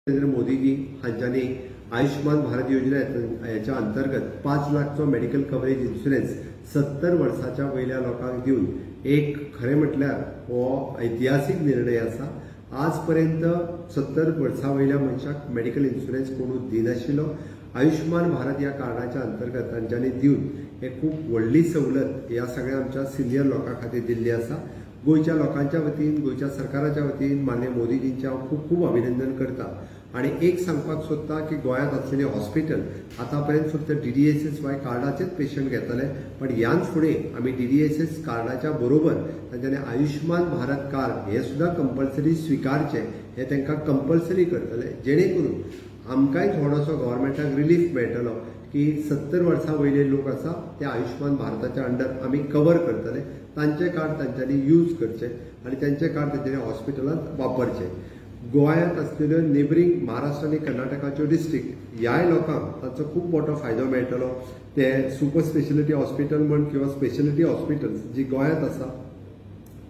नरेंद्र मोदीजी हांच्यांनी आयुष्मान भारत योजना ह्याच्या अंतर्गत 5 लाखचो मेडिकल कवरेज इन्शुरन्स 70 वर्साच्या वयल्या लोकांक दिवन एक खरें म्हटल्यार हो ऐतिहासीक निर्णय आसा। आजपर्यंत 70 वर्सां वयल्या मनशाक मेडिकल इन्शुरन्स कोणूच दिनाशिल्लो। आयुष्मान भारत ह्या कार्डाच्या अंतर्गत तांच्यांनी दिवन हे खूब व्हडली सवलत ह्या सगळ्या आमच्या सिनियर लोकां खातीर दिल्ली आसा। गोंयच्या लोकांच्या वतीन, गोंयच्या सरकाराच्या वतीन माननीय मोदीजींचें हांव खूब खूब अभिनंदन करता। आनी एक सांगपाक सोदता की गोंयांत आसलेले हॉस्पिटल आतां पर्यंत फक्त DDSSY कार्डाचेच पेशंट घेतले, पण ह्यान फुडें आमी DDSS कार्डाच्या बरोबर तांच्यांनी आयुष्मान भारत कार्ड हे सुद्दां कंपल्सरी स्विकारचें, हे तांकां कंपल्सरी करतले, जेणे करून आमकांय थोडोसो गव्हर्मेंटाक रिलीफ मेळटलो की 70 वर्सां वयले लोक आसा ते आयुष्मान भारताच्या अंडर आमी कवर करतले। तांचे कार्ड तांच्यांनी यूज करचे आनी तांचे कार्ड तांच्यांनी हॉस्पिटलांत वापरचे। गोंयांत आसलेल्यो नेबरींग महाराष्ट्र आनी कर्नाटकाच्यो डिस्ट्रिक्ट ह्याय लोकांक तांचो खूब मोठो फायदो मेळटलो। ते सुपर स्पेशलिटी हॉस्पिटल म्हण किंवा स्पेशलिटी हॉस्पिटल्स जी गोंयांत आसा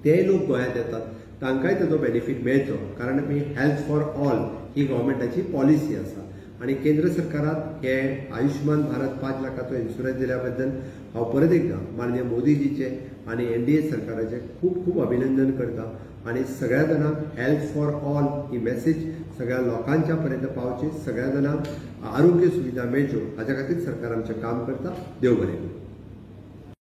तेय लोक गोंयांत येतात, तांकांय ताचो बेनिफीट मेळचो, कारण आमी हेल्थ फॉर ऑल ही गव्हर्मेंटाची पॉलिसी आसा। आनी केंद्र सरकारान हे आयुष्मान भारत 5 लाखाचो इन्शुरन्स दिल्या बद्दल हांव परत एकदां माननीय मोदीजीचे आनी NDA सरकाराचे खूब खूब अभिनंदन करता आनी सगळ्या जाणांक health for all he message सगळ्या लोकांच्या पर्यंत पावची, सगळ्या जाणांक आरोग्य सुविधा मेळच्यो हाच्या खातीर सरकार आमचें काम करता। देव बरें करूं।